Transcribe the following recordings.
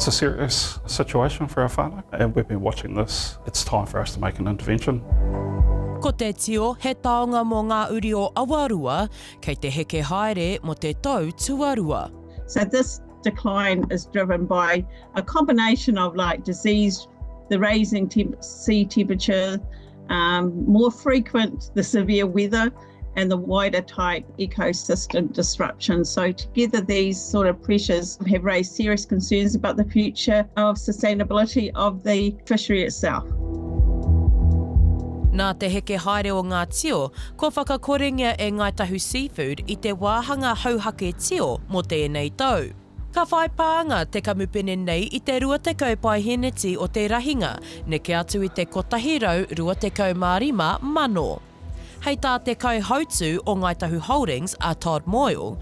It's a serious situation for our whānau and we've been watching this. It's time for us to make an intervention. Ko te tio he taonga mō ngā uri o Awarua, kei te heke haere mō te tau tuarua. So this decline is driven by a combination of like disease, the raising temp sea temperature, um, more frequent the severe weather, and the wider type ecosystem disruption. So together these sort of pressures have raised serious concerns about the future of sustainability of the fishery itself. Nā te heke haere o ngā tio, kua whakakorengia e Ngāi Tahu Seafood i te wāhanga hauhake tio mō tēnei tau. Ka whai pānga te kamupene nei i te 20 paeheneti o te rahinga, neke atu i te 125,000. Hei tā te kaihautū o Ngāi Tahu Holdings, a Todd Moyle,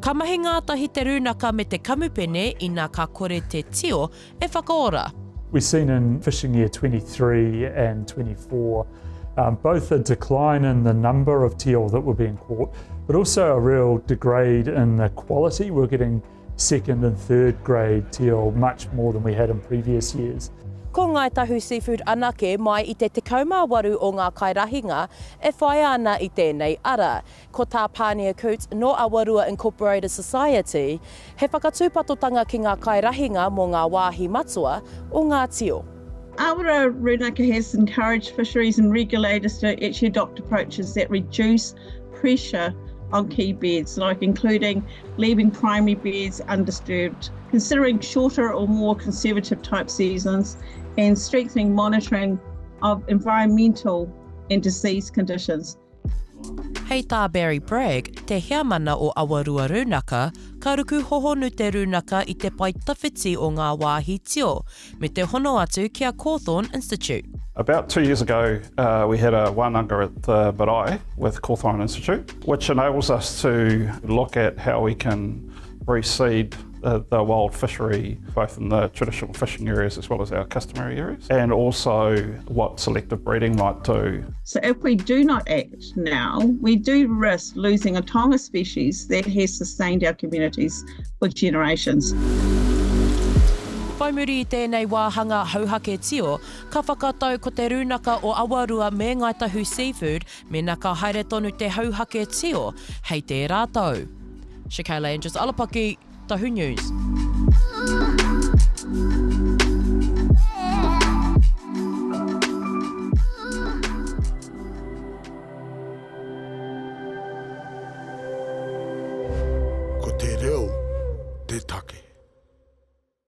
ka mahi ngātahi te rūnaka me te kamupene ina ka kore te tio e whakaora. We've seen in fishing year 23 and 24 um, both a decline in the number of teal that were being caught, but also a real degrade in the quality. We're getting second and third grade teal much more than we had in previous years. Ko Ngāi Tahu Seafood anake mai i te 18 o ngā kairahinga e whaia ana i tēnei ara. Ko tā Pānia Coote nō Awarua Incorporated Society, he whakatūpatotanga ki ngā kairahinga mō ngā wāhi matua o ngā tio. Awarua Runaka has encouraged fisheries and regulators to actually adopt approaches that reduce pressure on key beds, like including leaving primary beds undisturbed, considering shorter or more conservative type seasons, and strengthening monitoring of environmental and disease conditions. Hei tā Barry Bragg, te heamana o Awarua Rūnaka, ka ruku hohonu te rūnaka i te pae tawhiti o ngā wāhi tio, me te hono atu ki a Cawthorne Institute. About two years ago uh, we had a wānanga at the marae with Cawthorne Institute, which enables us to look at how we can reseed the, the wild fishery, both in the traditional fishing areas as well as our customary areas, and also what selective breeding might do. So if we do not act now, we do risk losing a tonga species that has sustained our communities for generations. Whai muri i tēnei wāhanga hauhake tio, ka whakatau ko te Rūnaka o Awarua me Ngāi Tahu Seafood mēnā ka haere tonu te hauhake tio hei tērā tau. Shakayla Andrews Alapaki, Tahu News. Ko te reo te take.